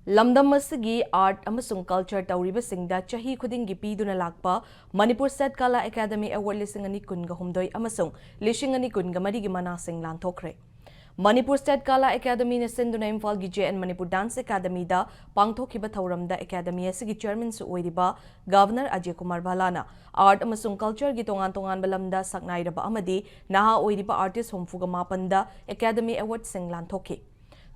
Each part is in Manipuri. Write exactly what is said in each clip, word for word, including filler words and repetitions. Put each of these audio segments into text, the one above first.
ꯂꯝꯗꯝ ꯑꯁꯤꯒꯤ art ꯑꯃꯁꯨꯡ culture ꯇꯧꯔꯤꯕꯁꯤꯡꯗ ꯆꯍꯤ ꯈꯨꯗꯤꯡꯒꯤ ꯄꯤꯗꯨꯅ ꯂꯥꯛꯄ ꯃꯅꯤꯄꯨꯔ ꯁꯦꯠ ꯀꯂꯥ ꯑꯦꯀꯥꯗꯃꯤ award ꯂꯤꯁꯤꯡ ꯑꯅꯤ ꯀꯨꯟꯒ ꯍꯨꯝꯗꯣꯏ ꯑꯃꯁꯨꯡ ꯂꯤꯁꯤꯡ ꯑꯅꯤ ꯀꯨꯟꯒ ꯃꯔꯤꯒꯤ ꯃꯅꯥꯁꯤꯡ ꯂꯥꯟꯊꯣꯛꯈ꯭ꯔꯦ꯫ ꯃꯅꯤꯄꯨꯔ ꯁꯦꯠ ꯀꯂꯥ ꯑꯦꯀꯥꯗꯃꯤꯅ ꯁꯤꯟꯗꯨꯅ ꯏꯝꯐꯥꯜꯒꯤ J N Manipur Dance Academyꯗ ꯄꯥꯡꯊꯣꯛꯈꯤꯕ ꯊꯧꯔꯝꯗ ꯑꯦꯀꯥꯗꯃꯤ ꯑꯁꯤꯒꯤ chairmanꯁꯨ ꯑꯣꯏꯔꯤꯕ Governor Ajay Kumar Bhallana art ꯑꯃꯁꯨꯡ cultureꯒꯤ ꯇꯣꯉꯥꯟ ꯇꯣꯉꯥꯟꯕ ꯂꯝꯗ ꯁꯛꯅꯥꯏꯔꯕ ꯑꯃꯗꯤ ꯅꯍꯥ ꯑꯣꯏꯔꯤꯕ artist ꯍꯨꯝꯐꯨꯒ ꯃꯥꯄꯟꯗ ꯑꯦꯀꯥꯗꯃꯤ awardꯁꯤꯡ ꯂꯥꯟꯊꯣꯛꯈꯤ꯫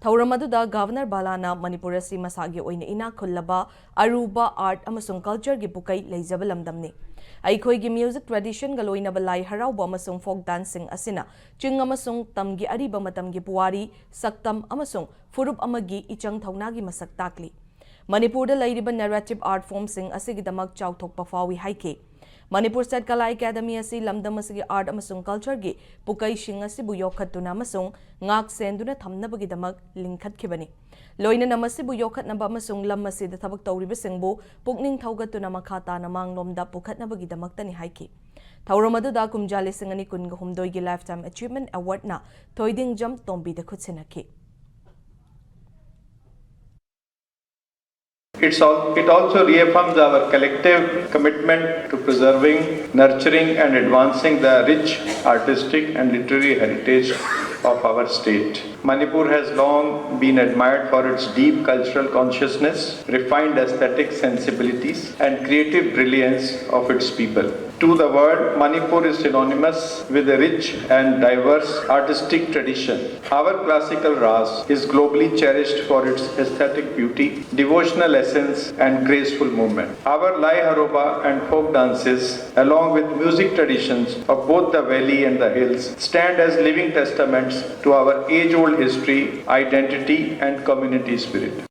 ꯊꯧꯔꯝ ꯑꯗꯨꯗ Governor Bhallanaꯅ ꯃꯅꯤꯄꯨꯔ ꯑꯁꯤ ꯃꯁꯥꯒꯤ ꯑꯣꯏꯅ ꯏꯅꯥꯛ ꯈꯨꯜꯂꯕ, ꯑꯔꯨꯕ art ꯑꯃꯁꯨꯡ cultureꯒꯤ ꯄꯨꯀꯩ ꯂꯩꯖꯕ ꯂꯝꯗꯝꯅꯤ꯫ ꯑꯩꯈꯣꯏꯒꯤ music traditionꯒ ꯂꯣꯏꯅꯕ ꯂꯥꯏ ꯍꯔꯥꯎꯕ ꯑꯃꯁꯨꯡ folk danceꯁꯤꯡ ꯑꯁꯤꯅ ꯆꯤꯡ ꯑꯃꯁꯨꯡ ꯇꯝꯒꯤ ꯑꯔꯤꯕ ꯃꯇꯝꯒꯤ ꯄꯨꯋꯥꯔꯤ, ꯁꯛꯇꯝ ꯑꯃꯁꯨꯡ ꯐꯨꯔꯨꯞ ꯑꯃꯒꯤ ꯏꯆꯪ ꯊꯧꯅꯥꯒꯤ ꯃꯁꯛ ꯇꯥꯛꯂꯤ꯫ ꯃꯅꯤꯄꯨꯔꯗ ꯂꯩꯔꯤꯕ narrative art formꯁꯤꯡ ꯑꯁꯤꯒꯤꯗꯃꯛ ꯆꯥꯎꯊꯣꯛꯄ ꯐꯥꯎꯏ ꯍꯥꯏꯈꯤ꯫ ꯃꯅꯤꯄꯨꯔ ꯁꯦꯠ ꯀꯂꯥ ꯑꯦꯀꯥꯗꯃꯤ ꯑꯁꯤ ꯂꯝꯗꯝ ꯑꯁꯤꯒꯤ art ꯑꯃꯁꯨꯡ cultureꯒꯤ ꯄꯨꯀꯩꯁꯤꯡ ꯑꯁꯤꯕꯨ ꯌꯣꯛꯈꯠꯇꯨꯅ ꯑꯃꯁꯨꯡ ꯉꯥꯛ ꯁꯦꯟꯗꯨꯅ ꯊꯝꯅꯕꯒꯤꯗꯃꯛ ꯂꯤꯡꯈꯠꯈꯤꯕꯅꯤ꯫ ꯂꯣꯏꯅꯅ ꯃꯁꯤꯕꯨ ꯌꯣꯛꯈꯠꯅꯕ ꯑꯃꯁꯨꯡ ꯂꯝ ꯑꯁꯤꯗ ꯊꯕꯛ ꯇꯧꯔꯤꯕꯁꯤꯡꯕꯨ ꯄꯨꯛꯅꯤꯡ ꯊꯧꯒꯠꯇꯨꯅ ꯃꯈꯥ ꯇꯥꯅ ꯃꯥꯡꯂꯣꯝꯗ ꯄꯨꯈꯠꯅꯕꯒꯤꯗꯃꯛꯇꯅꯤ ꯍꯥꯏꯈꯤ꯫ ꯊꯧꯔꯝ ꯑꯗꯨꯗ ꯀꯨꯝꯖꯥ ꯂꯤꯁꯤꯡ ꯑꯅꯤ ꯀꯨꯟꯒ ꯍꯨꯝꯗꯣꯏꯒꯤ Lifetime Achievement Awardꯅ ꯊꯣꯏꯗꯤꯡꯖꯝ ꯇꯣꯝꯕꯤꯗ ꯈꯨꯠꯁꯤꯟꯅꯈꯤ꯫ It's all, it also reaffirms our collective commitment to preserving, nurturing, and advancing the rich artistic and literary heritage of our state. Manipur has long been admired for its deep cultural consciousness, refined aesthetic sensibilities, and creative brilliance of its people. To the world, Manipur is synonymous with a rich and diverse artistic tradition. Our classical Ras is globally cherished for its aesthetic beauty, devotional essence, and graceful movement. Our Lai Haroba and folk dances, along with music traditions of both the valley and the hills, stand as living testaments to our age-old history, identity, and community spirit.